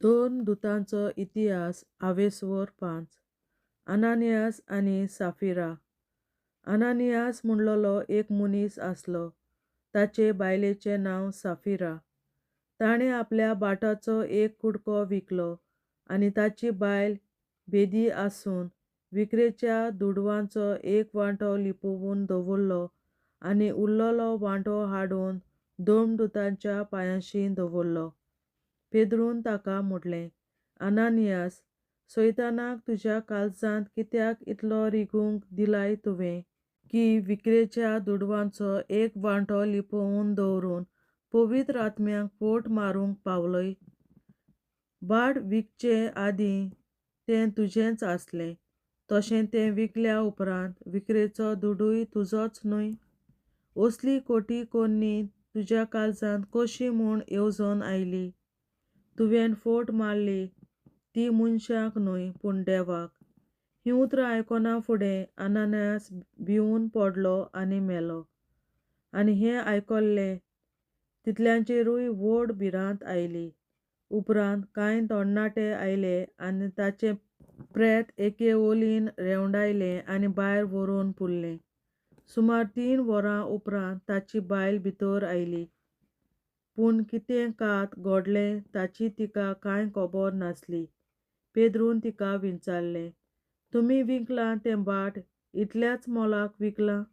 दोन दुतांचो इतिहास आवेस्वर 5. अनानियास आनी साफिरा. अनानियास म्हणलोलो एक मनीस आसलो. ताचे बायलेचें नांव साफिरा. ताणें आपल्या भाटाचो एक कुडको विकलो आनी ताची बायल भेदी आसून विक्रेच्या दुडवांचो एक वांटो लिपोवन दवरलो आनी उरलेलो वांटो हाडून धर्मदुतांच्या पांयांशी दवरलो. पेद्रून ताका म्हटलें, अनानियास, सैतानाक तुज्या काळजांत कित्याक इतलो रिगूंक दिलाय तुवें, की विक्रेच्या दुडवांचो एक वांटो लिपोवन दवरून पवित्र आत्म्याक फट मारूंक पावलोय? भाट विकचे आदीं तें तुजेंच आसलें, तशें तें विकल्या उपरांत विक्रेचो दुडूय तुजोच न्हय? असली कोटी कोन्नी तुज्या काळजांत कशी म्हूण येवजण आयली? तुवें फट मारली ती मनशाक न्हय पूण देवाक. हीं उतरां आयकना फुडें अनानियास भिवून पडलो आनी मेलो. आनी हें आयकल्लें तितल्यांचेरूय व्हड भिरांत आयली. उपरांत कांय तरणाटे आयले आनी ताचें प्रेत एके ओलीन रेवडायलें आनी भायर व्हरून पुरलें. सुमार 3 वरां उपरांत ताची बायल भितर आयली. पूण कितें कात घडलें ताची तिका कांय खबर नासली. पेद्रून तिका विचारलें, तुमी विकलां तें भाट इतल्याच मोलाक विकलां?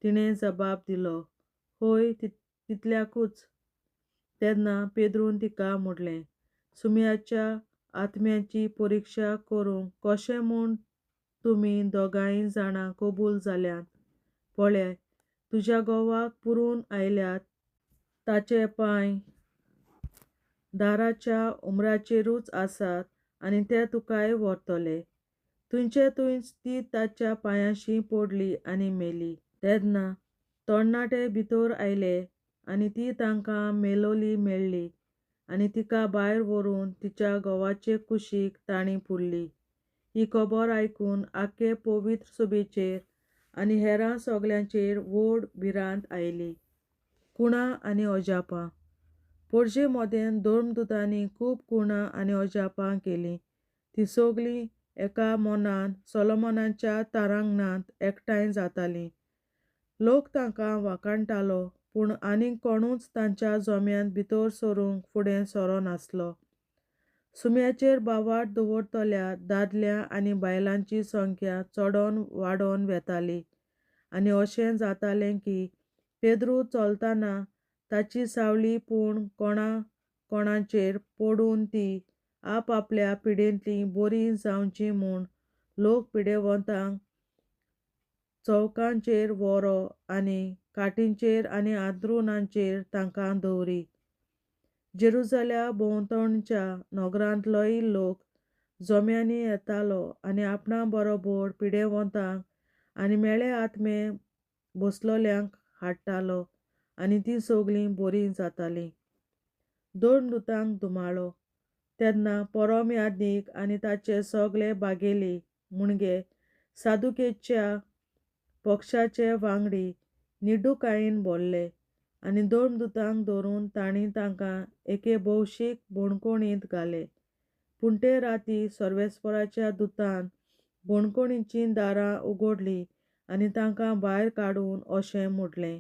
तिणें जबाब दिलो, हय, तितल्याकूच. तेन्ना पेद्रून तिका म्हटलें, सुम्याच्या आत्म्याची परिक्षा करूंक कशें म्हूण तुमी दोगांय जाणां कबूल जाल्यांत? पळय, तुज्या घोवाक पुरून आयल्यात ताचे पांय दाराच्या उमराचेरूच आसात आनी ते तुकाय व्हरतले. थंयचे थंयच ती ताच्या पांयांशी पडली आनी मेली. तेन्ना तरणाटे भितर आयले आनी ती तांकां मेलोली मेळ्ळी आनी तिका भायर व्हरून तिच्या घोवाचे कुशीक तांणी पुरली. ही खबर आयकून आख्खे पवित्र सभेचेर आनी हेरां सगल्यांचेर व्हड भिरांत आयली. कुणां आनी अजापां. पोरजे मदें धर्मदुतांनी खूब कुणां आनी अजापां केलीं. तीं सगलीं एका मनान सोलोमनाच्या तारांगणांत एकठांय जातालीं. लोक तांकां वाखाणटालो, पूण आनीक कोणूच तांच्या जम्यांत भितर सरूंक फुडें सरनासलो. सुम्याचेर भावार्थ दवरतल्या दादल्या आनी बायलांची संख्या चडोन वाडोन वेताली. आनी अशें जातालें की पेद्रू चलतना ताची सावळी पूण कोणा कोणाचेर पडून ती आपआपल्या पिडेंतलीं बरीं जावचीं म्हूण लोक पिडेवंतांक चौकांचेर वरो आनी काटींचेर आनी आंतरुणांचेर तांकां दवरी. जेरुजाल्या भोंवतणच्या नगरांतलोय लोक जम्यांनी येतालो आनी आपणा बरोबर पिडेवंतांक आनी मेळे आत्मे बसलोल्यांक हाडटालो आनी तीं सगलीं बरीं जातालीं. धर्मदुतांक धुमाळो. तेन्ना परम यादनीक आनी ताचे सगले बागेली म्हणजे सादुकेच्या पक्षाचे वांगडी निडुकायेन भरले आनी धर्मदुतांक धरून तांणी तांकां एके भौशीक बणकोणींत घाले. पूण ते राती सर्वेस्पराच्या दुतान बणकोणीचीं दारां उगडलीं आनी तांकां भायर काडून अशें म्हटलें,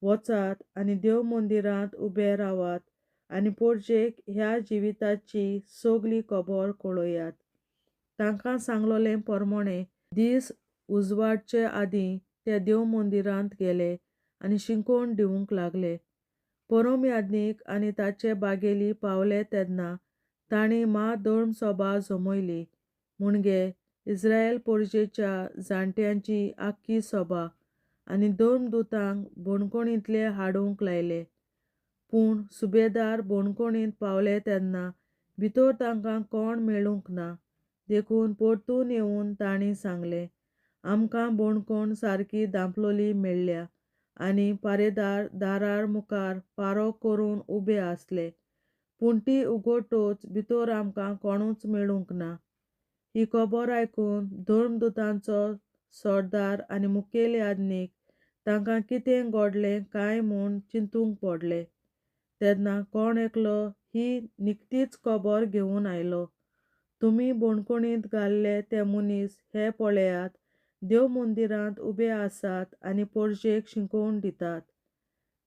वचात आनी देव मंदिरांत उबे रावात आनी पोरजेक ह्या जिविताची सगली खबर कळयात. तांकां सांगलोलें परमणें दीस उजवाडचे आदीं ते देव मंदिरांत गेले आनी शिकोवण दिवंक लागले. परम यादनीक आनी ताचे बागेली पावले तेन्ना तांणी म्हाधर्म सभा जमयली, म्हणजे इस्रायल पोरजेच्या जाणट्यांची आख्खी सभा, आनी धर्मदुतांक बणकोणींतले हाडूंक लायले. पूण सुबेदार बणकोणींत पावले तेन्ना भितर तांकां कोण मेळूंक ना. देखून परतून येवन तांणी सांगलें, आमकां बणकोण सारकी धांपलोली मेळ्ळ्या आनी पारेदार दारार मुखार पारो करून उबे आसले, पूण ती उगडटच भितर आमकां कोणूच मेळूंक ना. ही खबर आयकून धर्मदुतांचो सरदार आनी मुखेल यादनीक तांकां कितें घडलें काय म्हूण चिंतूंक पडले. तेन्ना कोण एकलो ही निकतीच खबर घेवन आयलो, तुमी बणकोणींत घाल्ले ते मनीस हे पळयात देव मंदिरांत उबे आसात आनी पोरजेक शिकोवन दितात.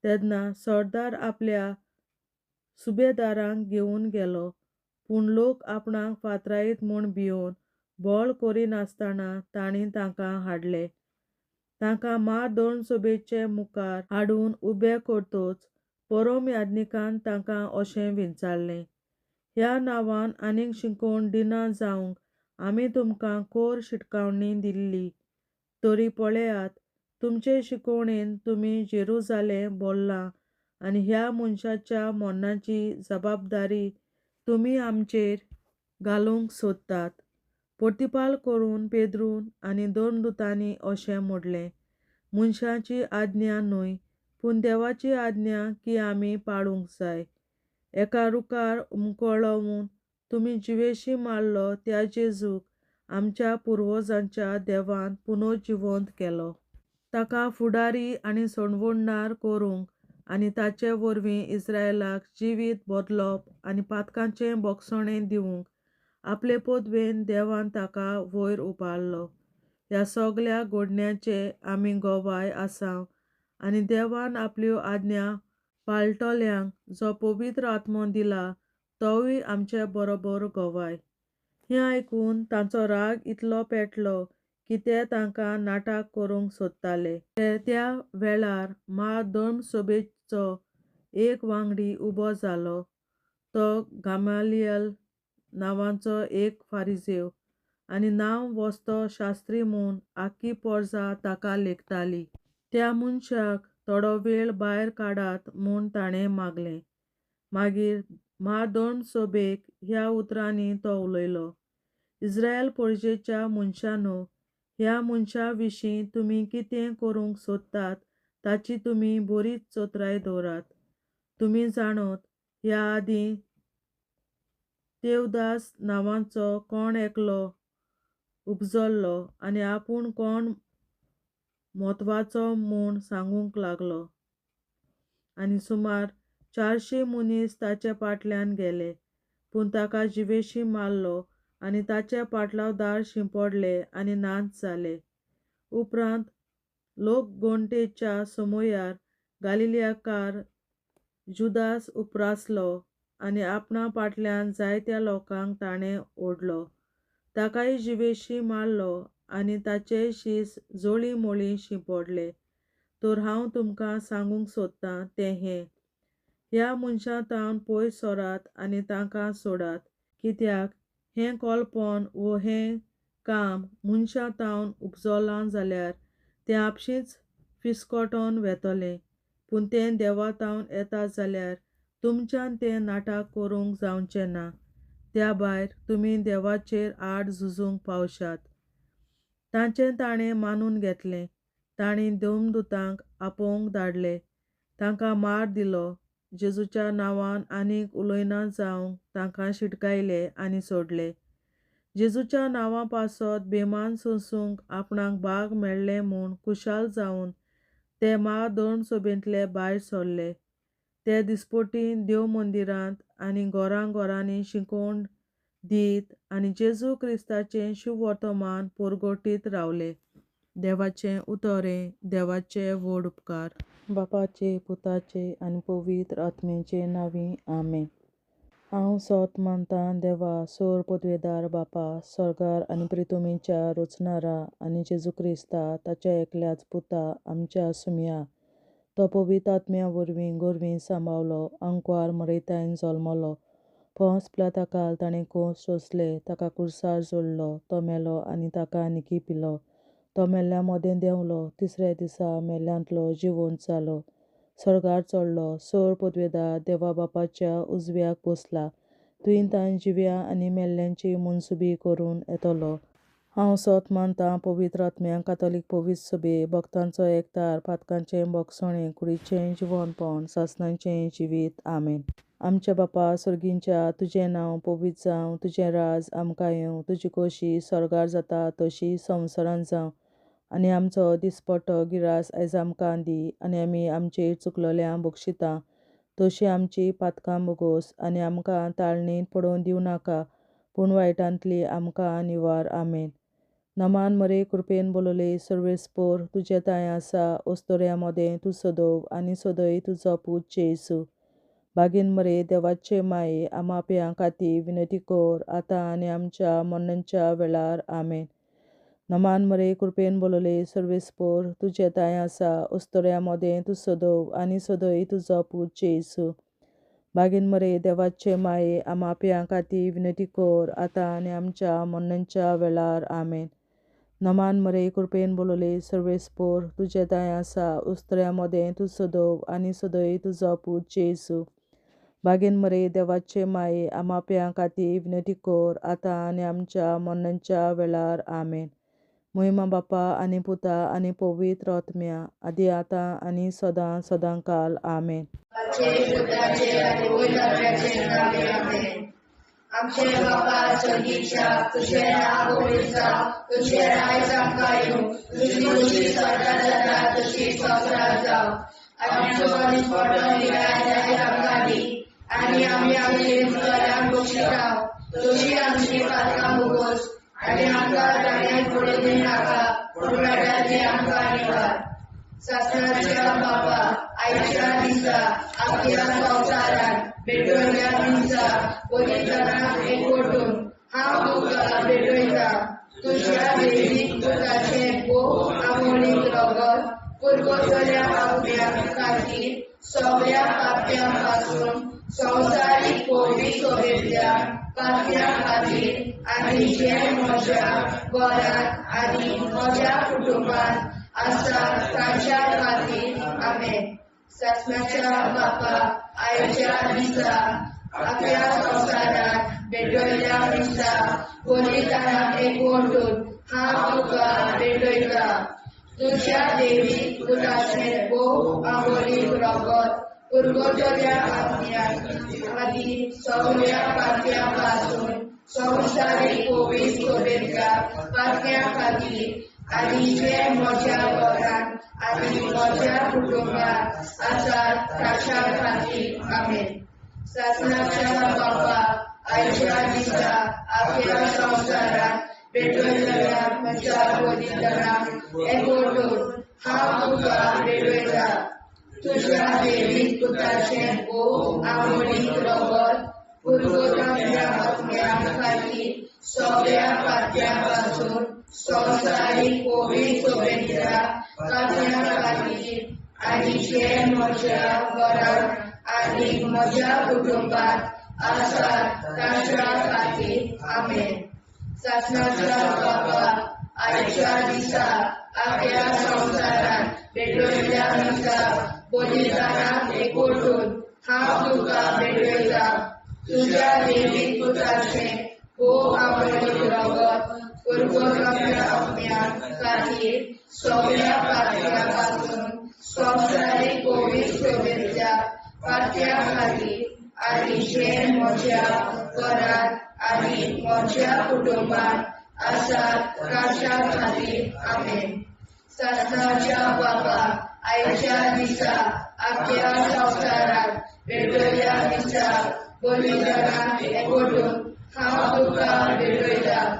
तेन्ना सरदार आपल्या सुबेदारांक घेवन गेलो, पूण लोक आपणाक फातरायत म्हूण भियोवन बळ करिनासतना तांणी तांकां हाडले. तांकां म्हाधर्मसभेचे मुखार हाडून उबे करतच परम याज्ञिकान तांकां अशें विचारलें, ह्या नांवान आनीक शिकोवण दिना जावंक आमी तुमकां कोर शिटकावणी दिल्ली, तरी पळयात तुमचे शिकोवणेन तुमी जेरुजालें भरलां आनी ह्या मनशाच्या मरणाची जबाबदारी तुमी आमचेर घालूंक सोदतात. प्रतिपाल करून पेद्रून आनी दोन दुतांनी अशें म्हणलें, मनशाची आज्ञा न्हय पूण देवाची आज्ञा की आमी पाळूंक जाय. एका रुखार उमकळोवन तुमी जिवेशी मारलो त्या जेजूक आमच्या पुर्वजांच्या देवान पुनर्जिवंत केलो. ताका फुडारी आनी सोडवणदार करूंक आनी ताचे वरवीं इस्रायलाक जिवीत बदलप आनी पातकांचें भोगसणें दिवंक आपले पदवेन देवान ताका वयर उबारलो. ह्या सगल्या घडण्याचे आमी गवाय आसाव आनी देवान आपल्यो आज्ञा पाळटल्यांक जो पवित्र आत्मो दिला तोवूय आमचे बरोबर गवाय. हें आयकून तांचो राग इतलो पेटलो की ते तांकां नाटक करूंक सोदताले. त्या वेळार म्हाधर्मसभेचो एक वांगडी उबो जालो, तो गामालियल नांवाचो एक फारिजेव आनी नांव वस्तो शास्त्री म्हूण आख्खी पोरजा ताका लेखताली. त्या मनशाक थोडो वेळ भायर काडात म्हूण ताणें मागलें. मागीर म्हाधर्मसभेक ह्या उतरांनी तो उलयलो, इस्रायल पोरजेच्या मनशांनो, ह्या मनशा विशीं तुमी कितें करूंक सोदतात ताची तुमी बरीच चतुराय दवरात. तुमी जाणत ह्या आदीं देवदास नांवाचो कोण एकलो उपजल्लो आनी आपूण कोण म्हत्वाचो म्हूण सांगूंक लागलो आनी सुमार 400 मनीस ताचे फाटल्यान गेले, पूण ताका जिवेशी मारलो आनी ताचे पाटलावदार शिंपडले आनी नाच जाले. उपरांत लोकगणतेच्या समयार गालिलियाकार जुदास उपरासलो आनी आपणा फाटल्यान जायत्या लोकांक ताणें ओडलो. ताकाय जिवेशी मारलो आनी ताचे शीस जळी मळी शिंपडले. तर हांव तुमकां सांगूंक सोदतां तें हें, ह्या मनशां तावन पयस सरात आनी तांकां सोडात, कित्याक हें कल्पन वो हें काम मनशां तावन उपजलां जाल्यार तें आपशींच फिसकटोन वेतलें, पूण तें देवा तावन येता जाल्यार तुमच्यान तें नाटक करूंक जावचें ना. त्या भायर तुमी देवाचेर आड झुजूंक पावशात. तांचें ताणें मानून घेतलें. तांणी देवदूतांक आपोवंक धाडले, तांकां मार दिलो, जेजूच्या नांवान आनीक उलयना जावंक तांकां शिटकायले आनी सोडले. जेजूच्या नांवा पासत बेमान सोंसूंक आपणाक भाग मेळ्ळें म्हूण खुशाल जावन ते म्हाधर्मसभेंतले भायर सरले. ते दिसपटी देव मंदिरांत आनी घरां घरांनी शिकोवन दीत आनी जेजू क्रिस्ताचें शुभवर्तमान परगटीत रावले. देवाचें उतर हें देवाचे व्हड उपकार. बापाचे पुताचे आनी पवित्र आत्म्याचे नांवी आमेन. हांव सत मानतां देवा सोर पदवेदार बापा सर्गार आनी प्रितुमीच्या रचणारा आनी जेजू क्रिस्ता ताच्या एकल्याच पुता आमच्या सुमया, तो पवित्र आत्म्या वरवीं गोरवीं सांबावलो, आंकवार मरयतायन जल्मलो, पोंस प्लाताकाल ताणें कोस सोंसले, ताका कुर्सार जोडलो, तो मेलो आनी ताका निकी पिलो, तो मेल्ल्या मदें देंवलो, तिसऱ्या दिसा मेल्ल्यांतलो जिवंत जालो, सर्गार चडलो, सोर पदवेदार देवा बापाच्या उजव्याक बसला, थंय तान जिव्या आनी मेल्ल्यांची मनसुबी करून येतलो. हांव सत मानतां पवित्र आत्म्या कातोलीक पवित्र सभे, भक्तांचो एकतार, पातकांचें भोगसणें, कुडीचें जिवनपण, सासणाचें जिवीत. आमेन. आमच्या बापा सर्गींच्या, तुजें नांव पवित्र जावं, तुजें राज आमकां येवं, तुजी खोशी सर्गार जाता तशी संवसारांत जावं. आनी आमचो दिसपट्टो गिरास आयज आमकां दी आनी आमी आमचेर चुकलोल्यांक बक्षिता तशी आमची पातकां भोगोस आनी आमकां ताळणींत पडोवंक दिवं नाका, पूण वायटांतली आमकां निवार. आमेन. नमान मरे, कृपेन बोलले, सर्वेस्पोर तुजें तांय आसा. अस्तोऱ्या मोदें तूं सदोव आनी सदय तुजो पूत जेजू. बागीन मरे, देवाचे माये, आमाप्यां खातीर विनंती कर, आतां आनी आमच्या मरणाच्या वेळार. आमेन. नमान मरे, कृपेन बोलले, सर्वेस्पोर तुजें तांय आसा. अस्तोऱ्या मोदें तूं सदोव आनी सदय तुजो पूत जेजू. बागीन मरे, देवाचे माये, आमाप्यां खातीर विनंती कर, आतां आनी आमच्या मरणाच्या वेळार. आमेन. नमान मरे, कृपेन बोलले, सर्वेस्पोर तुजें तांय आसा. अस्तोऱ्या मोदें तूं सदोव आनी सदय तुजो पूत जेजू. बागीन मरे, देवाचे माये, आमाप्यां खातीर विनंती कर, आतां आनी आमच्या मरणाच्या वेळार. आमेन. मोहिमा बापा आनी पुता आनी पवित्र आत्म्या, आदी आतां आनी सदां सदांकाल. आमेन. आमचे बापा स्वर्गीच्या, तुझें नांव पवित्र जावं, तुझें राज आमकां येवं, तुजी मर्जी स्वर्गात जाता तशी संवसारांत जावं. आमचो दिसपट्टो निराळ आयज आमकां दी, आनी आमी आमचे उपकारांक बक्षिता तशी आमची पातकां भोगोस, आनी आमकां ताणें पडून दिनाका, पूण वायटांतली आमकां निवार. सासणाच्या बापा, आयच्या दिसा आमच्या संवसारांत भेटवल्या दिसा बलिदानाक एकवटून हांव तुका भेटयता. तुज्या देवी पुताचें भोव आमोलीक रगत पुर्वजल्या आपल्या खातीर सगळ्या पाप्यां पासून संवसारीक पयली सोबेतल्या पाप्यां खातीर आनी जे म्हज्या घरांत आनी म्हज्या कुटुंबांत आसा तांच्या खातीर. आमेन. सासणाच्या बापा, आयच्या दिसा आपल्या संवसारांत भेटयल्या दिसा बलिदानाक एकवटून हांव तुका भेटयता. तुज्या देवी पुताचें भोव आमोलीक रगत पुर्वजल्या आत्म्या खातीर सगळ्या पात्यां पासून संवसारीक पवित्र सोबेतल्या पात्यां खातीर आनी जे म्हज्या घरांत आनी म्हज्या कुटुंबांत आसात ताच्या खातीर. आमेन. सासणाच्या बापा, आयच्या दिसा आपल्या संवसारांत भेटयलेल्या म्हज्या बलिदानाक एकवटून हांव तुका भेटयता. तुज्या देवी पुताचें भोव आमोलीक रगत पुर्वजांच्या आत्म्या खातीर सगळ्या पात्यां पासून संवसारीक पवित्र सोबेतल्या पात्यां खातीर आनी जे म्हज्या घरांत आनी म्हज्या कुटुंबांत आसात तांच्या खातीर. आमेन. सासणाच्या बापा, आयच्या दिसा आपल्या संवसारांत भेटयल्या दिसा बलिदानाक एकवटून हांव तुका भेटयता. तुज्या देवी पुताचें भोव आमोलीक रगत पुर्वजांच्या आत्म्या खातीर सगळ्या पात्यां पासून संवसारीक पवित्र सोबेतल्या पात्यां खातीर आनी जे म्हज्या घरांत आनी म्हज्या कुटुंबांत आसात तांच्या खातीर. आमेन. सासणाच्या बापा, आयच्या दिसा आपल्या संवसारांत भेटयल्या दिसा बलिदानाक एकवटून हांव तुका भेटयता.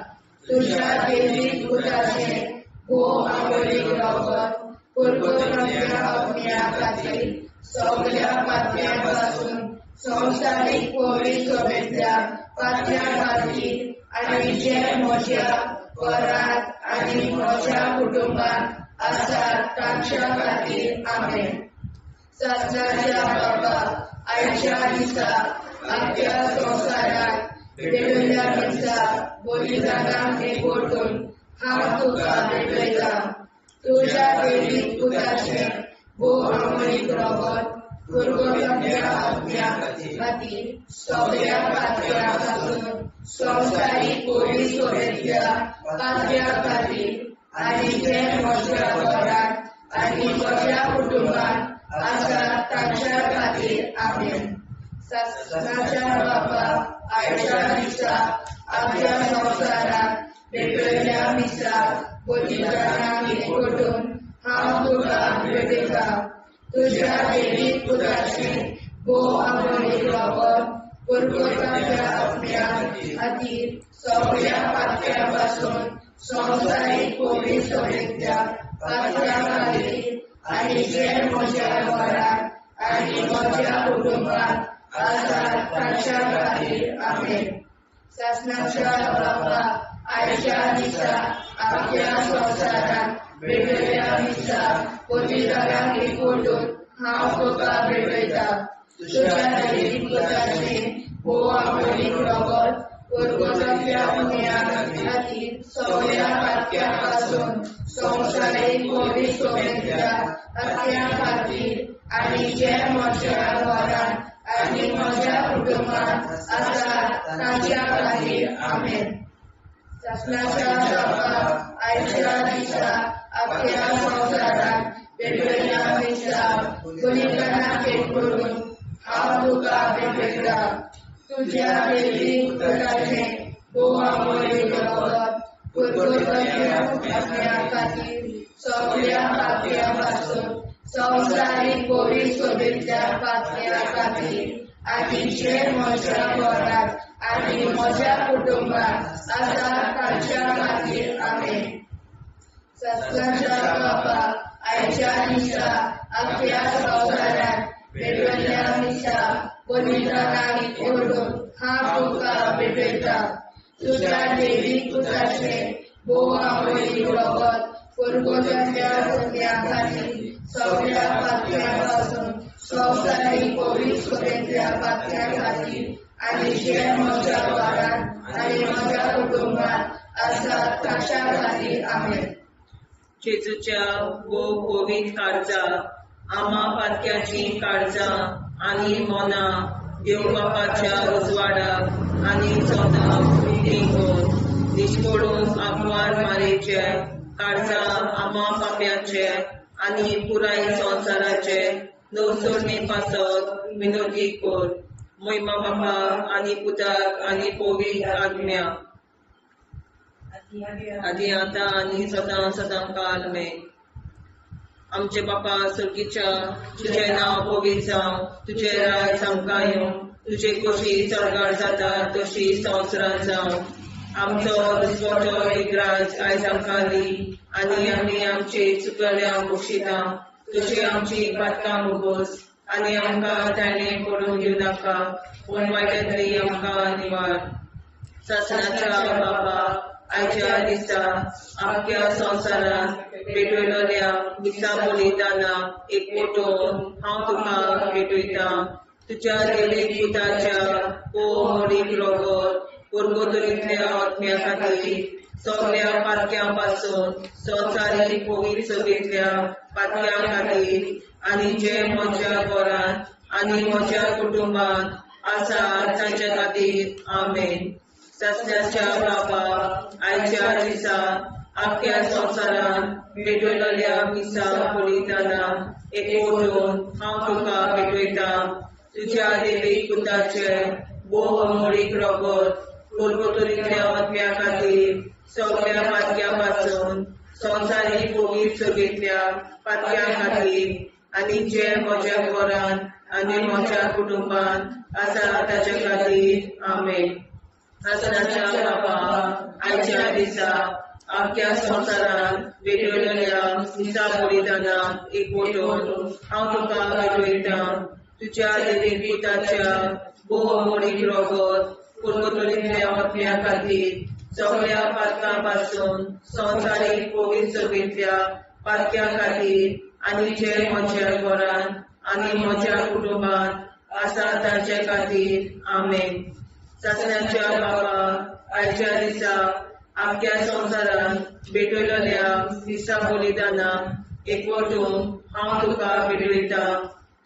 तुज्या देवी पुताचें भोव आमोलीक रगत पुर्वजांच्या आत्म्या खातीर सगळ्या पात्यां पासून संवसारीक पवित्र सोबेतल्या पात्यां खातीर आनी जे म्हज्या घरांत आनी म्हज्या कुटुंबांत आसात तांच्या खातीर. आमेन. सासणाच्या बापा, आयच्या दिसा आपल्या संवसारांत भेटयल्या दिसा बलिदानाक एकवटून हांव तुका भेटयता. तुज्या देवी पुताचें भोव आमोलीक रगत पुर्वजांच्या आत्म्या खातीर सगळ्या पात्यां पासून संवसारीक पवित्र सोबेतल्या पात्यां खातीर आनी जे म्हज्या घरांत आनी म्हज्या कुटुंबांत आसात तांच्या खातीर. आमेन. सासणाच्या बापा, आयच्या दिसा आपल्या संवसारांत भेटयल्या दिसा बलिदानाक एकवटून हांव तुका भेटयता. तुज्या देवी पुताचें भोव आमोलीक रगत पुरगोताच्या आत्म्या खातीर सगळ्या पातक्यां पासून संवसारीक पवित्र सभेंतल्या पातक्यां खातीर आनी जे म्हज्या घरांत आनी म्हज्या कुटुंबांत आसात तांच्या खातीर. आमेन. सासणाच्या बापा, आयच्या दिसा आख्या संवसारांत वेगवेगळ्या दिसा पवित्रांक एकवटून हांव तुका भेटयता. तुज्या दैवीक पुताचें भोव आमोलीक रगत पुरगोतांतल्या पुण्या खातीर सगळ्या पातक्यां पासून संवसारीक पवित्र सभेंतल्या पातक्यां खातीर आनी जे म्हज्या घरांत आनी म्हज्या कुटुंबांत आसात तांच्या खातीर. आमेन. सासणाच्या बापा, आयच्या दिसा आख्या संवसारांत वेगवेगळ्या दिसा बलिदानाक एकवटून हांव तुका भेटयता. तुज्या दैवीक पुताचें भोव आमोलीक रगत पुरगोताच्या आत्म्या खातीर सगळ्या पातक्यां पासून संवसारीक पवित्र सभेंतल्या पातक्यां खातीर आनी जे म्हज्या घरांत आनी म्हज्या कुटुंबांत आसात तांच्या खातीर. आमेन. सासणाच्या बापा, आयच्या दिसा आख्या संवसारांत वेगवेगळ्या दिसा बलिदानाक एकवटून हांव तुका भेटयता. तुज्या दैवीक पुताचें भोव आमोलीक रगत पुरगोतांतल्या पुण्या खातीर सगळ्या पातक्यां पासून संवसारीक पवित्र सभेंतल्या पातक्यां खातीर आनी जे म्हज्या घरांत आनी म्हज्या कुटुंबांत आसात तांच्या खातीर. आमेन. जेजूच्या भोव पवित्र काळजा, आमा पातक्याचीं काळजां आनी मनां देव बापाच्या उजवाडाक आनी स्वताक उक्तीं कर. निश्कोडून आंकवार मारेचे काळजां आमा पाप्याचे आनी पुराय संवसाराचे नवसरणे पासत विनोदी कर. मोहिमा बापा आनी पुताक आनी पवित्र आत्म्या, आदी आतां आनी सदां सदां काल में. आमचे बापा स्वर्गीच्या, तुजें नांव पवित्र जावं, तुजें राज आमकां येवं, तुजे खोशी स्वर्गार जाता तशी संवसारांत जावं. आमचो दिसवटो एक राज आयज आमकां दी आनी आमी आमचे चुकल्या बक्षिता तशी आमची पातकां मुगोस आनी आमकां ताणें पडून घेवं नाका, पूण वायटांतली आमकां निवार. सासणाच्या बापा, आयच्या दिसा आख्या संवसारांत भेटयलेल्या मिसा बलिदानाक एकवटून हांव तुका भेटयता. तुज्या देवीक पुताच्या भोव मोडीक रगत पुरगोतरींतल्या आत्म्या खातीर सगळ्या पातक्यां पासून संवसारीक पवित्र सभेंतल्या पातक्यां खातीर आनी जे म्हज्या घरांत आनी म्हज्या कुटुंबांत आसा तांच्या खातीर. आमेन. सासणाच्या बापा, आयच्या दिसा आख्या संवसारांत भेटयलेल्या मिसा बलिदानाक एकवटून हांव तुका भेटयता. तुज्या देवीक पुताचें भोव अमोलीक रगत पुरगोतरींतल्या आत्म्या खातीर सगळ्या पातक्यां पासून संवसारीक पवित्र सभेंतल्या पातक्यां खातीर आनी जे म्हज्या घरांत आनी म्हज्या कुटुंबांत आसा ताच्या खातीर. आमेन. सासणाच्या बापा, आयच्या दिसा आख्या संवसारांत भेटयलेल्या मिसा बलिदानाक एकवटून हांव तुका भेटयता. तुज्या देवीक पुताच्या भोव अमोलीक रगत पुरगोतरींतल्या आत्म्या खातीर सगळ्या पातकां पासून संवसारीक पवित्र सभेंतल्या पातक्यां खातीर आनी जे म्हज्या घरांत आनी म्हज्या कुटुंबांत आसा तांचे खातीर. आमेन. सासणाच्या बापा, आयच्या दिसा आख्या संवसारांत भेटयलेल्या मिसा बलिदानाक एकवटून हांव तुका भेटयता.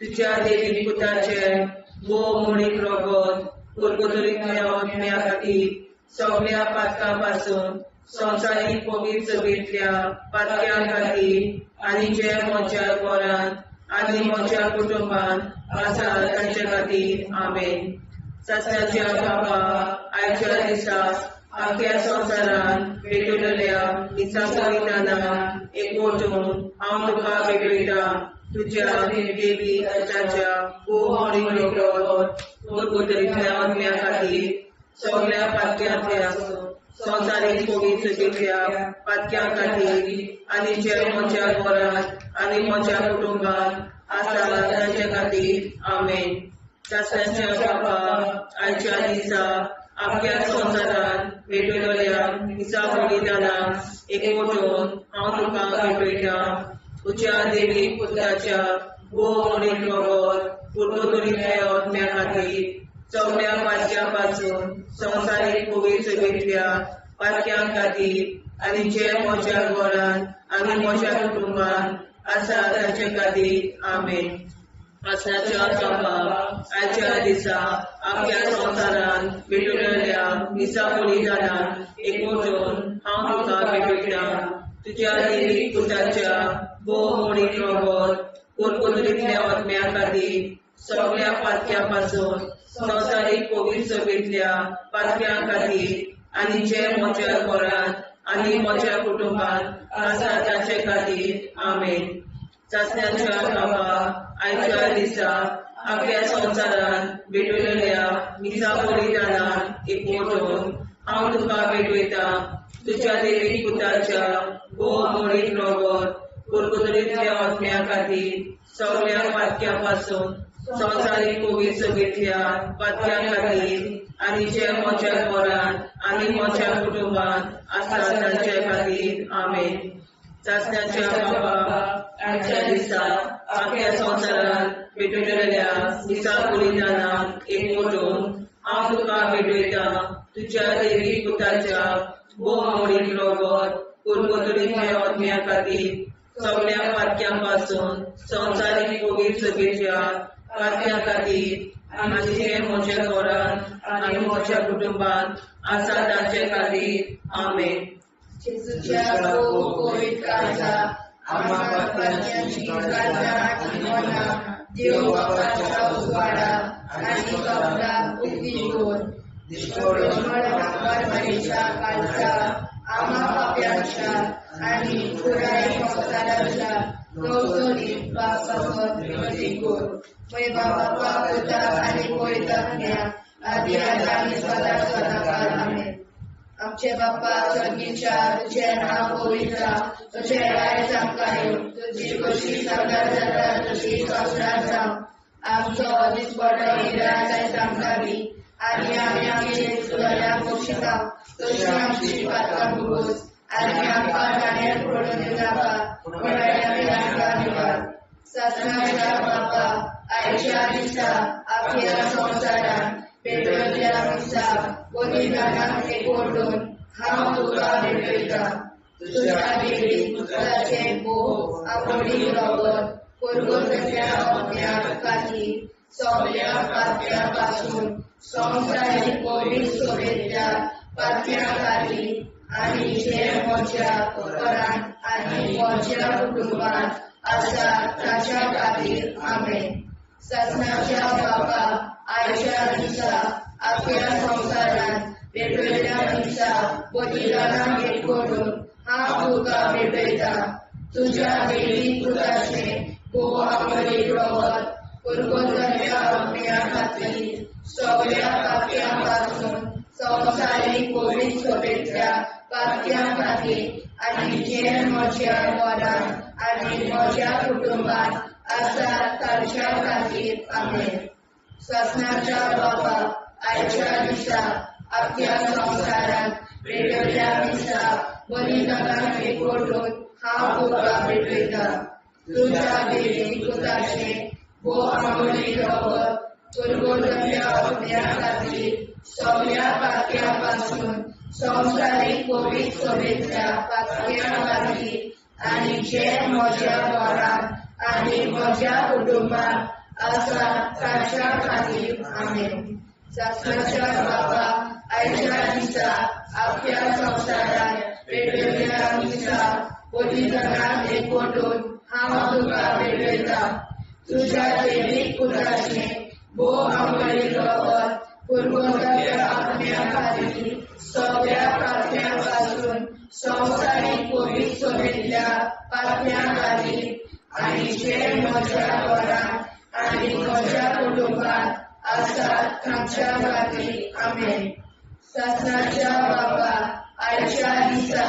तुज्या देवीक पुताचें भोव मोडीक रगत पुरगोतरींतल्या आत्म्या खातीर सगळ्या पातकां पासून संवसारीक पवित्र सभेंतल्या पातक्यां खातीर आनी जे म्हज्या घरांत आनी म्हज्या कुटुंबांत आसा तांचे खातीर. आमेन. सासणाच्या बापा, आयच्या दिसा आख्या संवसारांत भेटयलेल्या मिसा बलिदानाक एकवटून हांव तुका भेटयता. तुज्या देवी ताच्या भोव रगत पुर्तुगेजांतल्या आत्म्या खातीर सगळ्या पातक्यांतल्या संवसारीक कोवीड सभेंतल्या पातक्यां खातीर आनी जे म्हज्या घरांत आनी म्हज्या कुटुंबांत आसा तांचे खातीर. आमेन. सासणाच्या बापा, आयच्या दिसा आपल्या संवसारांत भेटयलेल्या मिसा बलिदानाक एकवटून हांव तुका भेटयतां. तुज्या देवी पुताच्या भोव मोडीक रगत पुर्तुगेजांतल्या आत्म्या खातीर सगळ्या पातक्यां पासून संवसारीक कोवीड सभेंतल्या पातक्यां खातीर आनी जे म्हज्या घरांत आनी म्हज्या कुटुंबांत आसा तांचे खातीर. आमेन. आसनाच्या बापा, आयच्या दिसा आपल्या संवसारांत भेटयलेल्या मिसा बलिदानाक एकवटून हांव तुका भेटयतां. तुज्या देवी पुताच्या भोव मोडीक रगत पुर्तुगेजांतल्या आत्म्या खातीर सगळ्या पातक्यां पासून संवसारीक कोवीड सभेंतल्या पातक्यां खातीर आनी जे म्हज्या घरांत आनी म्हज्या कुटुंबांत आसा तांचे खातीर. आमेन. सासणाच्या बापा, आयच्या दिसा आपल्या संवसारांत भेटयलेल्या मिसा बलिदानाक एकवटून हांव तुका भेटयतां. तुज्या देवी पुताच्या भोव मोडीक रगत पुर्तुगेजांतल्या आत्म्या खातीर सगळ्या पातक्यां पासून संवसारीक कोवीड सभेंतल्या पातक्यां खातीर आनी जे म्हज्या घरांत आनी म्हज्या कुटुंबांत आसा तांचे खातीर. आमेन. सासणाच्या बापा, आयच्या दिसा आपल्या संवसारांत भेटयलेल्या मिसा बलिदानाक एकवटून हांव तुका भेटयतां. तुज्या देवी पुताच्या भोव मोडीक रगत पुर्तुगेजांतल्या आत्म्या खातीर सगळ्या पातक्यां पासून संवसारीक कोवीड सभेच्या पातक्यां खातीर आनी जे म्हज्या घरांत आनी म्हज्या कुटुंबांत आसा तांचे खातीर. आमेन. जेजूच्या भोव पवित्र काळजा, आम्हा पातक्यांची काळजां आनी मनां देव बापाच्या उजवाडा आनी कपलाक उक्ती दवर. मरमारीच्या काळजा, आम्हा पाप्यांच्या आनी पुराय संवसाराच्या गवसणीत बापासत विनंती कर. मय बापा, पुता आनी पवित्र आत्म्या, आदी आनी सदा सदाकाळ. आमेन. आमचे बाप्पा स्वर्गीच्या, तुझें नांव पवित्र जावं, तुझें राज आमकां येवं, तुजी खोशी साकार जाता तशी संवसारांत जावं. आमचो दिसपडो इराज आयज आमकां दी, आनी आमी आमचे चुकल्यांक बक्षिता तशी आमची पातकां भोगोस, आनी आमकां जाण्यार पडून दिवनाका, पूण आमी आमकां निवार. सासणाच्या बापा, आयच्या दिसा आपल्या संवसारांत पेटवल्ल्या मिसा बलिदानाक एकवटून हांव तुका भेटयतां. तुज्या देवी पुताचें भोव आवडीक रगत पुर्तुगेजांतल्या आत्म्या खातीर सगळ्या पातक्यां पासून संवसारीक कोवीड सभेंतल्या पातक्यां खातीर आनी जे म्हज्या घरांत आनी म्हज्या कुटुंबांत आसा ताच्या खातीर. आमेन. सासणाच्या बापा, आयच्या दिसा आपल्या संवसारांत पेटयल्ल्या मिसा बलिदानाक एकवटून हांव तुका भेटयतां. तुज्या देवी पुताचें भोव आवडीक रगत पुर्तुगेजांतल्या आत्म्या खातीर सगळ्या पातक्यां पासून संवसारीक कोवीड सभेंतल्या पातक्यां खातीर आनी जे म्हज्या घरांत आनी म्हज्या कुटुंबांत आसा तांच्या खातीर. आमेन. सासणाच्या बापा, आयच्या दिसा आपल्या संवसारांत पेटयल्ल्या मिसा बलिदानाक एकवटून हांव तुका भेटयतां. तुज्या देवी पुताचें भोव आवडीक रगत पुर्तुगेजांतल्या आत्म्या खातीर सगळ्या पातक्यां पासून संवसारीक कोवीड सभेंतल्या पातक्यां खातीर आनी जे म्हज्या घरांत आनी म्हज्या कुटुंबांत आसा ताच्या खातीर. आमेन. सासणाच्या बापा, आयच्या दिसा आपल्या संवसारांत पेटयल्ल्या मिसा बलिदानाक एकवटून हांव तुका भेटयतां. तुज्या देवीक पुताचें भोव आवडीक रगत पुर्तुगेजांतल्या आत्म्या खातीर सगळ्या पातक्यां पासून संवसारीक कोवीड सभेंतल्या पातक्यां खातीर आनी जे म्हज्या घरांत आनी म्हज्या कुटुंबांत आसात तांच्या खातीर. आमेन. सासणाच्या बाबा, आयच्या दिसा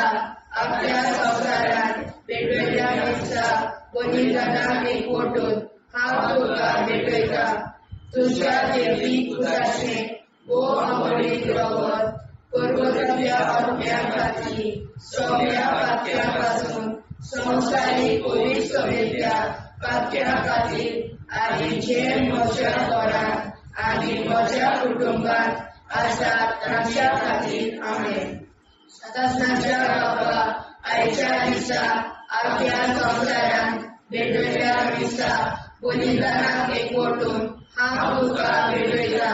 आपल्या संवसारांत वेगवेगळ्या दिसा बलिदानाक एकवटून हांव तुका भेटयता. तुज्या देवी पुताचें भोव आवडीक रगत पर्वतांतल्या आत्म्या खातीर सगळ्या पात्यां पासून संवसारीक कोवीड सभेंतल्या पात्यां खातीर आनी जे म्हज्या घरांत आनी म्हज्या कुटुंबांत आसात तांच्या खातीर. आमेन. सासणाच्या बाबा, आयच्या दिसा आपल्या संवसारांत वेगवेगळ्या दिसा बलिदानाक एकवटून हांव तुका भेटयता.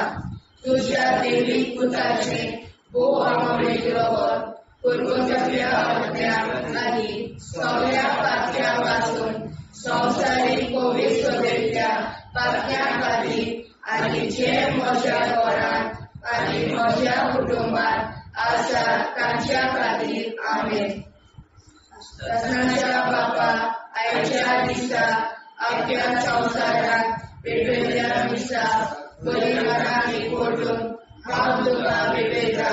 तुज्या देवी पुताचें भोव आवडीक रगत पर्वतांतल्या आत्म्या खातीर सगळ्या पात्यां पासून संवसारीक कोवीड सभेंतल्या पात्यां खातीर आनी जे म्हज्या घरांत आनी म्हज्या कुटुंबांत आसात तांच्या खातीर. आमेन. सासणाच्या बापा, आयच्या दिसा आपल्या संवसारांत वेगवेगळ्या दिसा बलिदानाक एकवटून हांव तुका भेटयता.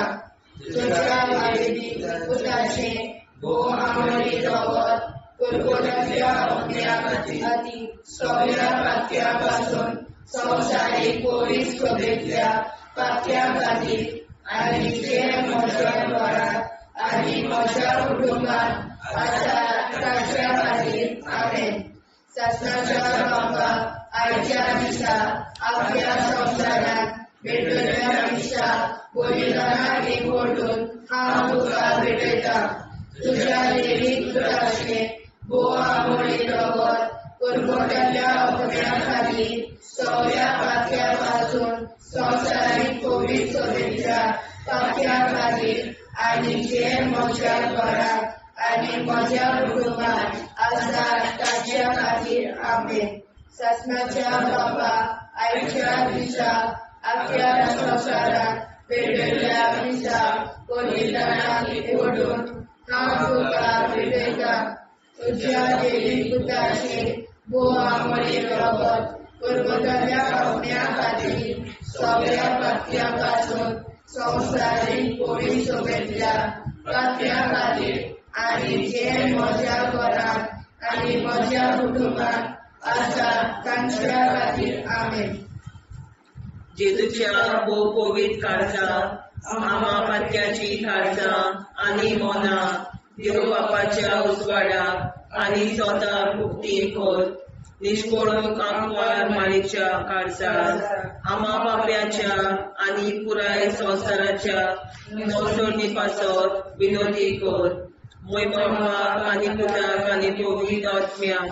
तुज्या देवी पुताचें भोव आवडीक रगत पर्वतांतल्या आत्म्या खातीर सगळ्या पात्यां पासून संवसारीक कोवीड सभेंतल्या पात्यां खातीर आनी जे म्हज्या घरांत आनी म्हज्या कुटुंबांत आसात तांच्या खातीर. आमेन. सासणाच्या बापा, आयच्या दिसा आपल्या संवसारांत वेगवेगळ्या दिसा बलिदानाक एकवटून हांव तुका भेटयता. तुज्या देवी पुताचें भोव आवडीक रगत पर्वतांतल्या आत्म्या खातीर सगळ्या पात्यां पासून संवसारीक कोवीड सभेंतल्या पात्यां खातीर आनी जे म्हज्या घरांत आनी म्हज्या कुटुंबांत आसात तांच्या खातीर. आमेन. सासणाच्या बाबा, आयच्या दिसा आपल्या संवसारांत वेगवेगळ्या दिसा बलिदानाक एकवटून हांव तुका भेटयता. तुज्या देवी पुताचें भोव आवडीक रगत पर्वतांतल्या आत्म्या खातीर सगळ्या पात्यां पासून संवसारीक कोवीड सभेंतल्या पात्यां खातीर आनी जे म्हज्या घरांत आनी म्हज्या कुटुंबांत आसात तांच्या खातीर. आमेन. जेजूच्या भोव पवित्र काळजा, आमा पात्याची काळजां आनी मनां देव बापाच्या उजवाडाक आनी स्वताक उक्ती कर. निश्कोळूंक आंकवार मारीच्या काळजार आमा पाप्याच्या आनी पुराय संवसाराच्या नवसोडणी पासत विनोदी कर. मोय बापाक आनी पुताक आनी पवित्र आत्म्याक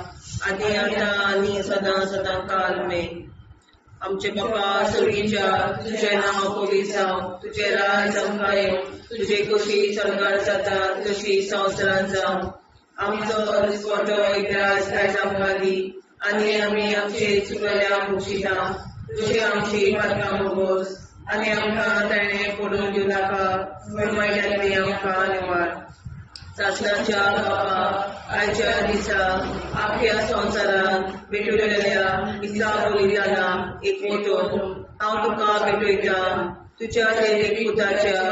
आनी आतां आनी सदां सदां काल मेन. आमचे बापा स्वर्गीच्या, तुजें नांव पवित्र जावं, तुजें राज आमकां येवं, तुजे कशी स्वर्गार जाता तशी संवसारांत जावं. आमचो दिसपटो इतिहास आयज आमकां दी आनी आमी आमचे चुकल्या मुक्षिता तुजी आमची पात्रां मोगोस आनी आमकां ताणें पडून दिवं नाका, पूण वायटांतली आमकां निवार. सासणाच्या बापा, आयच्या दिसा आख्या संवसारांत भेटवलेल्या दिसा बलिदानाक एकवटून हांव तुका भेटयता. तुज्या देवी पुताच्या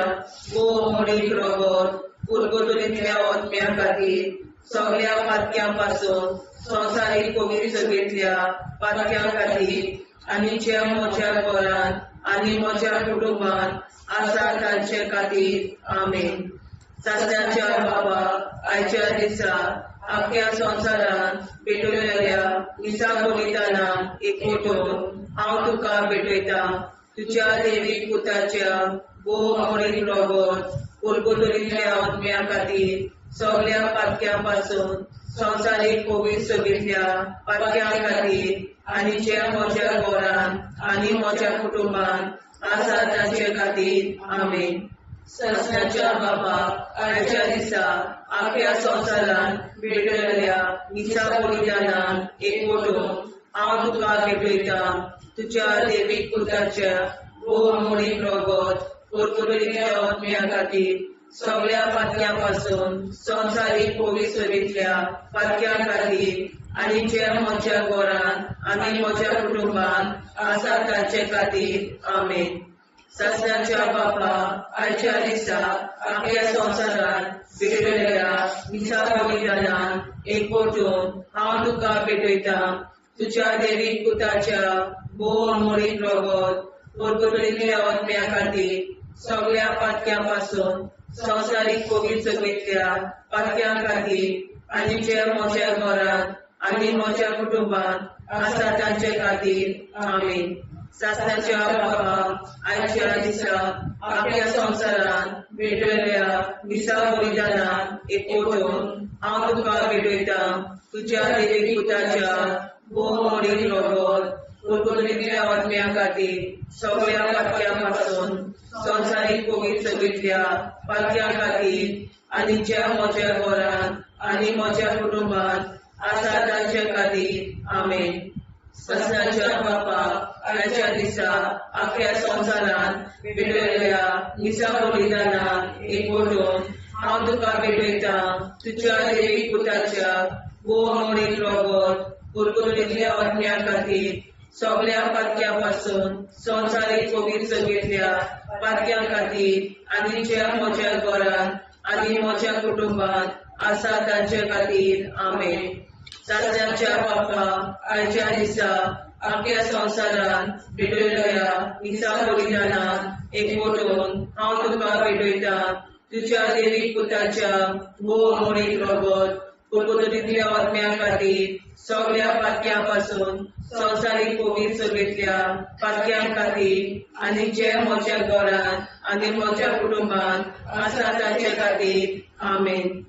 भोव मोडीक रगत पुर्गतुरींतल्या आत्म्या खातीर सगळ्या पातक्यां पासून संवसारीक कोवीड सभेंतल्या पातक्यां खातीर आनी ज्या म्हज्या घरांत आनी म्हज्या कुटुंबांत आसा तांचे खातीर. आमेन. सासणाच्या बाबा, आयच्या दिसा आख्या संवसारांत पेटवलेल्या दिसा बलिदानाक एकवटून हांव तुका भेटयता. तुज्या देवी पुताच्या भोव मोडीक रगत पुर्गुतुरींतल्या आत्म्या खातीर सगळ्या पातक्यां पासून संवसारीक कोवीड सभेंतल्या पातक्यां खातीर आनी ज्या म्हज्या घरांत आनी म्हज्या कुटुंबांत आसा तांचे खातीर. आमेन. सासणाच्या बाबा, आयच्या दिसा आख्या संवसारांत भेटवलेल्या मिसा बलिदानाक एकवटून हांव तुका भेटयता. तुज्या देवीक पुताच्या भोव मोडीक रगत पुर्तुगेच्या आत्म्या खातीर सगळ्या पातक्यां पासून संवसारीक कोवीड सभेंतल्या पातक्यां खातीर आनी जे म्हज्या घरान आनी म्हज्या कुटुंबान आसा तांचे खातीर. आमेन. सासणाच्या बापा, आयच्या दिसा आपल्या संवसारान भेटयलेल्या मिसा बलिदानान एकवटून हांव तुका भेटयतां तुज्या देवी पुताच्या भोव अमोलीक रगत पुर्तुगेजल्या आत्म्या खातीर सगळ्या पातक्यां पासून संवसारीक पवित्र सभेंतल्या पातक्यां खातीर आनी जे म्हज्या घरांत आनी म्हज्या कुटुंबांत आसा तांचे खातीर. आमेन. सासणाच्या बापा, आयच्या दिसा आपल्या संवसारान भेटयलेल्या मिसा बलिदानान एकवटून हांव तुका भेटयतां तुज्या देवी पुताच्या भोव मोडीक रगत पुर्तुगेजल्या आत्म्या खातीर सगळ्या पातक्यां पासून संवसारीक पवित्र सभेंतल्या पातक्यां खातीर आनी ज्या म्हज्या घरांत आनी म्हज्या कुटुंबांत आसा तांचे खातीर. आमेन. सासणाच्या बापा, आयच्या दिसा आख्या संवसारान भेटयलेल्या मिसा बलिदानान एकवटून हांव तुका भेटयतां तुज्या देवी पुताच्या भोव मोडीक रगत पुर्तुगेजल्या आत्म्या खातीर सगळ्या पातक्यां पासून संवसारीक पवित्र सभेंतल्या पातक्यां खातीर आनी ज्या म्हज्या घरांत आनी म्हज्या कुटुंबांत आसा तांचे खातीर. आमेन. सासणाच्या बापा, आयच्या दिसा आख्या संवसारान भेटयलेल्या मिसा बलिदानान एकवटून हांव तुका भेटयतां तुज्या देवी पुताच्या भोव मोडीक रगत पुर्तुगेजल्या आत्म्या खातीर सगळ्या पातक्यां पासून संवसारीक पवित्र सभेंतल्या पातक्यां खातीर आनी जे म्हज्या घरांत आनी म्हज्या कुटुंबांत आसा तांचे खातीर. आमेन.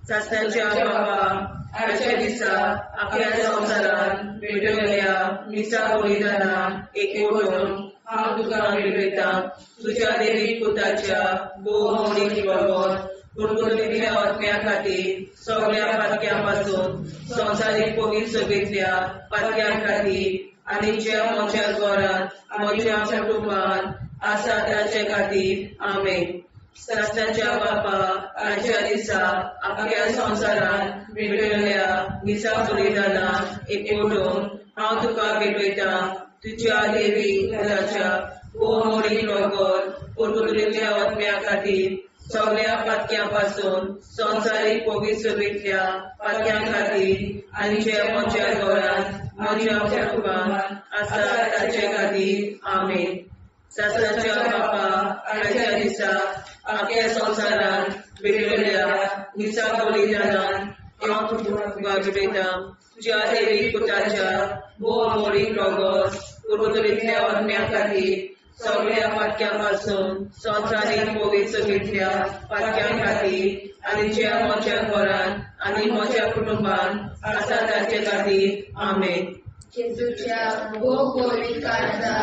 सासणाच्या बापा, आयच्या दिसा आख्या संवसारान भेटयलेल्या मिसा बलिदानान एकवटून हांव तुका भेटयतां तुज्या देवी पुताच्या भोव मोडीक रगत पुर्तुगेजल्या आत्म्या खातीर सगळ्या पातक्यां पासून संवसारीक पवित्र सभेंतल्या पातक्यां खातीर आनी ज्या म्हज्या घरांत म्हज्या कुटुंबांत आसा तांचे खातीर. आमेन. सासणाच्या बापा, आयच्या दिसा आख्या संवसारान भेटयलेल्या मिसा बलिदानान एकवटून हांव तुका भेटयतां तुज्या देवी पुताच्या भोव मोडीक रगत पुर्तुगेजल्या आत्म्या खातीर सगळ्या पातक्यां पासून संवसारीक पवित्र सभेंतल्या पातक्यां खातीर आनी जे म्हज्या घरांत म्हज्या कुटुंबांत आसा तांचे खातीर. आमेन. सासणाच्या बापा, आयच्या दिसा आख्या संवसारान भेटयलेल्या मिसा बलिदानान हांव तुका भेटयतां तुज्या देवी पुताच्या भोव मोडीक रगत पुर्तुगेजल्या आत्म्या खातीर सगळ्या पातक्यां पासून संवसारीक पवित्र सभेंतल्या पातक्यां खातीर आनी ज्या म्हज्या घरांत आनी म्हज्या कुटुंबांत आसा तांचे खातीर. आमेन. जेजूच्या भोव पवित्र काळजा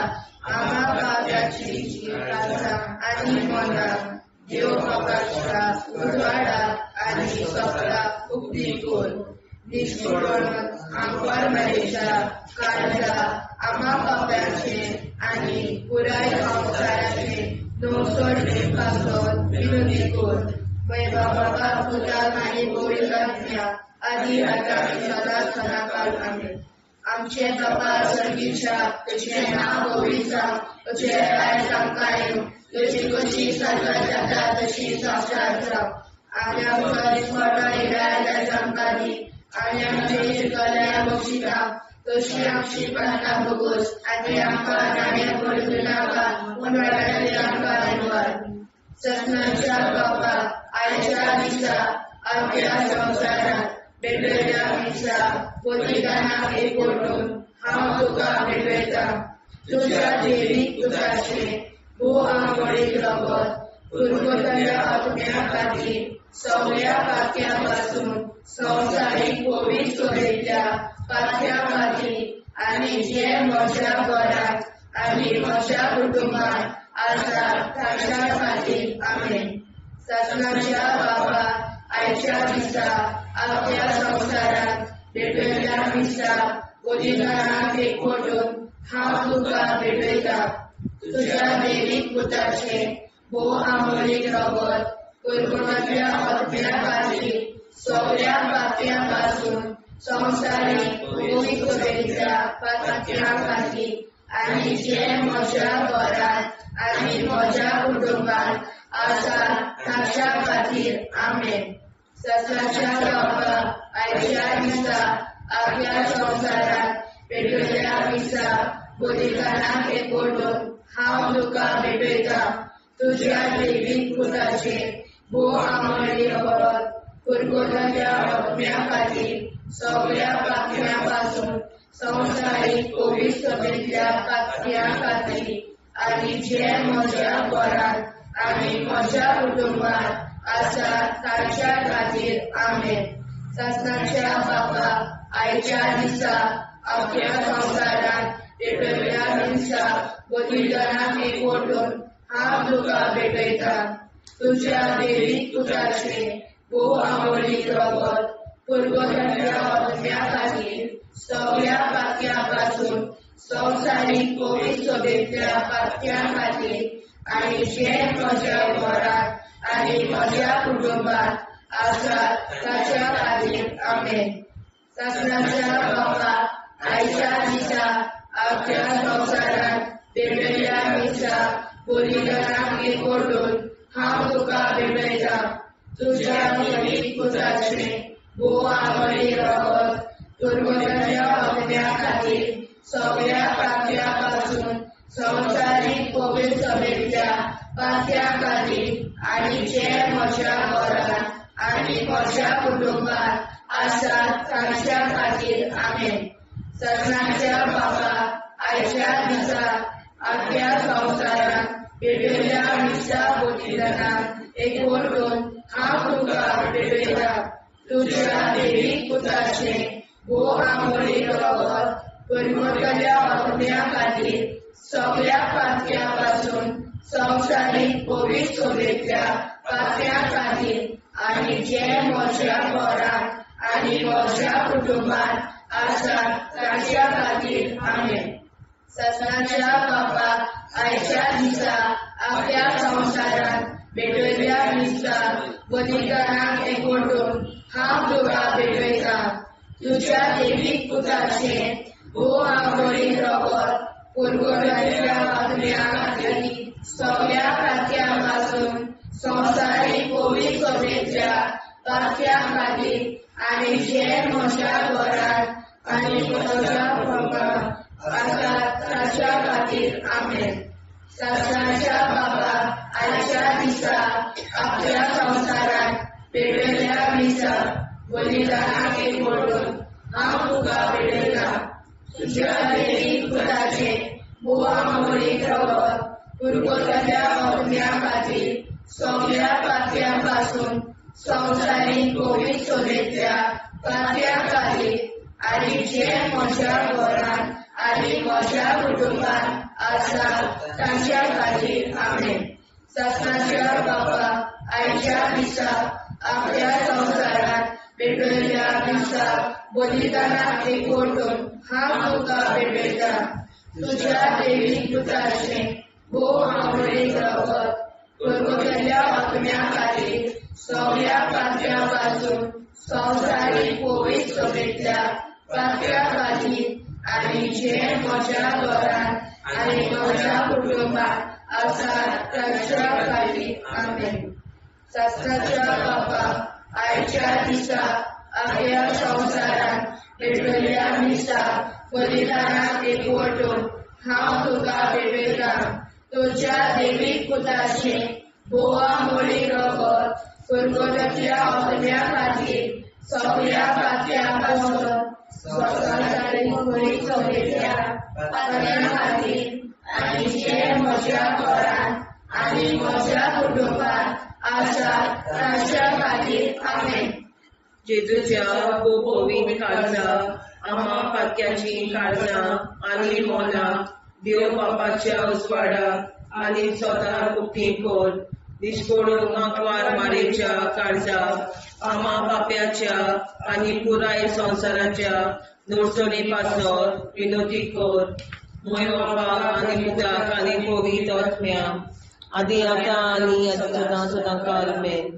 आम्हा पाप्याची काळजां आनी मनां देव बापाच्या उजवाडाक आनी स्वताक उक्ती कर. निश्कोरण आंकवार मारयेच्या काळजा आम्हा पाप्याचे आनी पुराय संवसाराचे नवसोडणे पासत विनंती कर. बाबा, पुताक आनी पवित्र आत्म्या आदी आतां आनी सदांच सदांकाळ. आमेन. आमचे बापा स्वर्गीच्या, तुजें नांव पवित्र जावं, तुजें राज आमकां येवं, तुजी कशी स्वर्गात जाता तशी संवसारात जावं. आनी आमकां दिसवडो येयात आयज आमकां दी, आनी आमचे शिकल्या बक्षिता तशी आमची प्रार्थना भोगोस, आनी आमकां नाण्या पडूं नाका, पूण वायटांतल्यान आमकां निवार. सपनाच्या बापा, आयच्या दिसा आमच्या संवसारात भेटयल्या मिसा बलिदानाक एकवटून हांव तुका भेटयतां तुज्या देवी पुताचें भोव आमोडीक रगत पुर्वतल्या आत्म्या खातीर सगळ्या पातक्यां पासून संवसारीक पवित्र सभेंतल्या पातक्यां खातीर आनी जे म्हज्या घरांत आनी म्हज्या कुटुंबांत आसा ताच्या खातीर. आमेन. सासणाच्या बापा, आयच्या दिसा आपल्या संवसारात भेटयल्या मिसा बलिदानाक एकवटून हांव तुका भेटयतां तुज्या देवीक पुताचें भोव आमोलीक रगत पुर्वतल्या आत्म्या खातीर सगळ्या पातक्यां पासून संवसारीक पवित्र सभेंतल्या पातक्यां खातीर आनी जे म्हज्या घरांत आनी म्हज्या कुटुंबांत आसा ताच्या खातीर. आमेन. सासणाच्या बापा, आयच्या दिसा आख्या संवसारांत पेटयल्ल्या मिसा बलिदानाक एकवटून हांव तुका भेटयतां. तुज्या देवीक पुताचें भोव आमोळी रगत पुरगोताच्या आत्म्या खातीर सगळ्या पातक्यां पासून संवसारीक पवित्र सभेंतल्या पातक्यां खातीर आनी जे म्हज्या घरांत आनी म्हज्या कुटुंबांत आसा ताच्या खातीर. आमेन. सासणाच्या बापा, आयच्या दिसा आख्या संवसारांत पेटयल्ल्या मिसा बलिदानाक एकवटून हांव तुका भेटयतां. तुज्या देवीक पुताचें भोव आमोळीक रगत पुरगोताच्या आत्म्या खातीर सगळ्या पातक्यां पासून संवसारीक पवित्र सभेंतल्या पातक्यां खातीर आनी जे म्हज्या घरांत आनी म्हज्या कुटुंबांत आसा ताच्या खातीर. आमेन. सासणाच्या बापा, आयच्या दिसा आख्या संवसारांत पेटयल्ल्या मिसा बलिदानाक एकवटून हांव तुका भेटयतां. तुज्या देवीक पुताचें भोव आमोळी रगत पुरगोताच्या आत्म्या खातीर सगळ्या पातक्यां पासून संवसारीक पवित्र सभेंतल्या पातक्यां खातीर आनी जे म्हज्या घरांत आनी म्हज्या कुटुंबांत आसा तांच्या खातीर. आमेन. सासणाच्या बापा, आयच्या दिसा आख्या संवसारांत पेटयल्ल्या मिसा बलिदानाक एकवटून हांव तुका भेटयतां. तुज्या देवीक पुताचें भोव आमोळी रगत पुरगोताच्या आत्म्या खातीर सगळ्या पातक्यां पासून संवसारीक पवित्र सभेंतल्या पातक्यां खातीर आनी जे म्हज्या घरांत आनी म्हज्या कुटुंबांत आसा ताच्या खातीर. आमेन. सासणाच्या बापा, आयच्या दिसा आख्या संवसारांत भेटयल्ल्या मिसा बलिदानाक एकवटून हांव तुका भेटयतां. तुज्या देवीक पुताचें भोव आमोळी रगत पुरगोताच्या आत्म्या खातीर सगळ्या पातक्यां पासून संवसारीक पवित्र सभेंतल्या पातक्यां खातीर आनी जे म्हज्या घरांत आनी म्हज्या कुटुंबांत आसा ताच्या खातीर. आमेन. सासणाच्या बापा, आयच्या दिसा आख्या संवसारांत पेटयल्ल्या मिसा बलिदानाक एकवटून हांव तुका भेटयतां. तुज्या देवीक पुताचें भोव आमोळीक रगत पुरगोताच्या आत्म्या खातीर सगळ्या पातक्यां पासून संवसारीक पवित्र सभेंतल्या पातक्यां खातीर आनी जे म्हज्या घरांत आनी म्हज्या कुटुंबांत आसा तांच्या खातीर. आमेन. सासणाच्या बापा, आयच्या दिसा आख्या संवसारांत पेटयल्ल्या मिसा बलिदानाक एकवटून हांव तुका भेटयतां. तुज्या देवीक पुताचें भोव आमोळीक रगत पुरगोताच्या आत्म्या खातीर सगळ्या पातक्यां पासून संवसारीक पवित्र सभेंतल्या पातक्यां खातीर आनी जे म्हज्या घरांत आनी म्हज्या कुटुंबांत आसा ताच्या खातीर. आमेन. सासणाच्या बापा, आयच्या दिसा आख्या संवसारांत पेटयल्ल्या मिसा बलिदानाक एकवटून हांव तुका भेटयतां. तुज्या देवीक पुताचें भोव आमोळी रगत पुरगोताच्या आत्म्या खातीर सगळ्या पातक्यां पासून संवसारीक पवित्र सभेंतल्या पातक्यां खातीर आनी जे म्हज्या घरांत आनी म्हज्या कुटुंबांत आसा ताच्या खातीर. आमेन. जेजूच्या भोव काळजा आम्हा पातक्याची काळजां आनी मोनां देव बापाच्या उजवाडाक आनी स्वता उक्ती कर. निश्कोडून आंकवार मारेच्या काळजा आम्हा पाप्याच्या आनी पुराय संवसाराच्या नोडसणी पासत विनोती कर. मोय बापाक आनी पुताक आनी पवित्र आत्म्या आदी आतां आनी सदां सदां काल मेन.